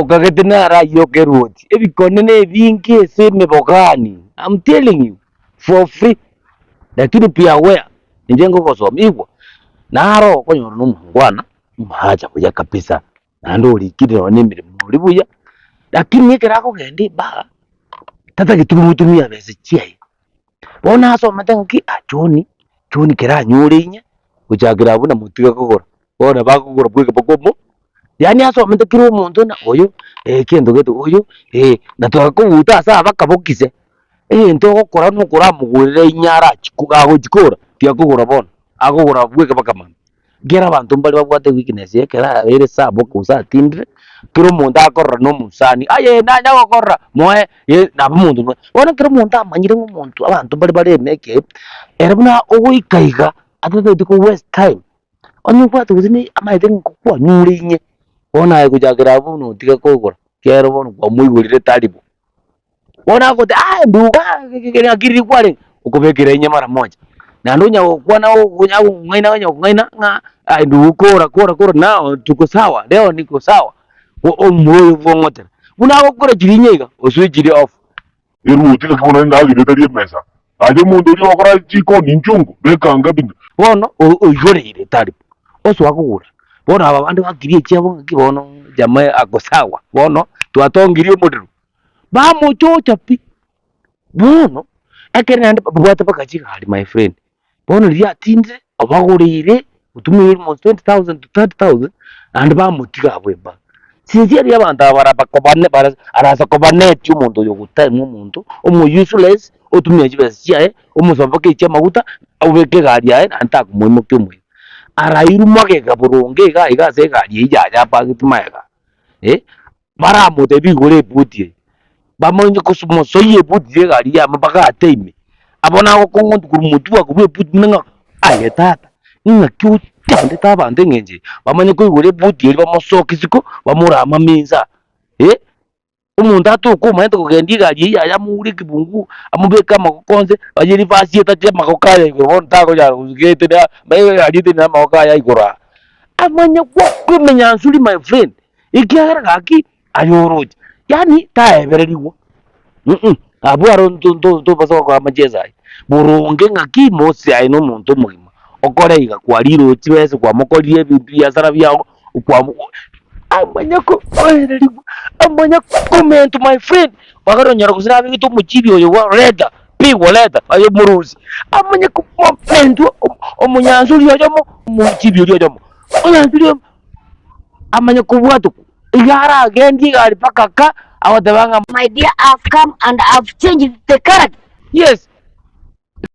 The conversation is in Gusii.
Okagete naro ayio okeruoti, ebikone na ebinge ase emebogani, I'm telling you for free, lakini be aware, inche ngogosomia igwa, naro okonyora na omongwana, omosacha buya kabisa, naende orikire nonye na emeremo ore buya, lakini ekero akogenda ebaa, tatageti komotumia besa chiaye. Bono asomete ng'aki ah John, John kera anyore inye, gochakera abwo namotiga kogora, bono bakogora bweka mpaka omo, yaani asomete kera omonto ng'a oyo kento gete, oyo na twagakobuta ase aba kabokise, egento ogokora nokoramogorera inye arachi agochi kogora, tiakogora bono, akogora bweka mpaka mambia. Ekero abanto mbare babwate weakness ekero abeire sabo gose atindire, kera omonto akorora na omosani, aye nanya gokorora moe eh nabo omonto buna. Bono ekero omonto amanyire ng'a omonto abanto mbare bare emeke, ere buna ogoika iga, atatageti ko waste time, onye obwate gose ne amaete ng'a kwanyure inye, bono aye gochakera abwo buna otiga kogora, ekiagera bono kwamoigorire tari bo. Bono agoteba aye nduga ng'aki riria kwarenge, okobekera inye mara moja. Naende onya gokwana onya kong'aina onya kong'aina ng'a aye ndugu kora kora kora nao tuko sawa leo niko sawa, omura oyo bwong'otera. Buna agokora chiria inye iga, oswichire off. Eruoti ng'aki bono endagera etari emesa, aye omonto oria ogokora chikoni inchungu, beka anga buna. Bono oigoreire tari osoa kogora, bono aba bande bakirie echiabo ng'aki bono jamaa ako sawa, bono twatongirie omorero. Bamochocha pi. Bono, ekero naende babwate mpaka chigari my friend, bono riria atindire, obagoreire, otumire almost 20,000 to 30,000, naende bamotiga abwo embaka. Sincerely abanto aba bara bakobane bara arasa kobanetia omonto oyo ogotaimwa omonto, omo useless, otumia chibesa chiaye, omosoa mpaka echia amaguta, obeke egari yaye naende takomoimokia omoika. Arairwe magega boronge iga iga ase egari eyio yaye apagete magega eh. Baramotebie igoro ebuti eye, bamanye komosoyia ebuti y'egari yamo mpaka ate ime. Abwo nagokong'ontwa korwa motwe akorwa ebuti buna ng'a aye tata, ing'aki ochandete abanto eng'encho eye? Bamanye koigora ebuti eria bamosokie isiko, bamorame amenso aa eh. Omonto atoke omanyete kogendia egari eyio yaye amoure ekebunguo, amobeke amagoko onsi, aye reverse etache amagoko aya igoro bono takonyara gosuka etene aa egari etenene amagoko aya igoro aa. Amanye goakwa emenyansuri my friend. Ekiagera gaki aye oroche, yaani taebererigwa mm abwo aro nto nto ntobasa gokora amacheso aya, boronge ng'aki mose aye na omonto omogima, okore iga kwarire chibesa kwamokorire ebinto ebiasara biago kwamo amanye koererigwa, amanye komentwa my friend, mpaka nonyora gose nabegete omochibi oyo bwa leta pigwa leta aye omorusia, amanye komentwa omonyansa oria oyomo, omochibi oria oyomo, omonyansa oria. amanye kobwatokwa, iga aragendie egari mpaka ka, agoteba ng'a. My dear, I've come and I've changed the character. Yes.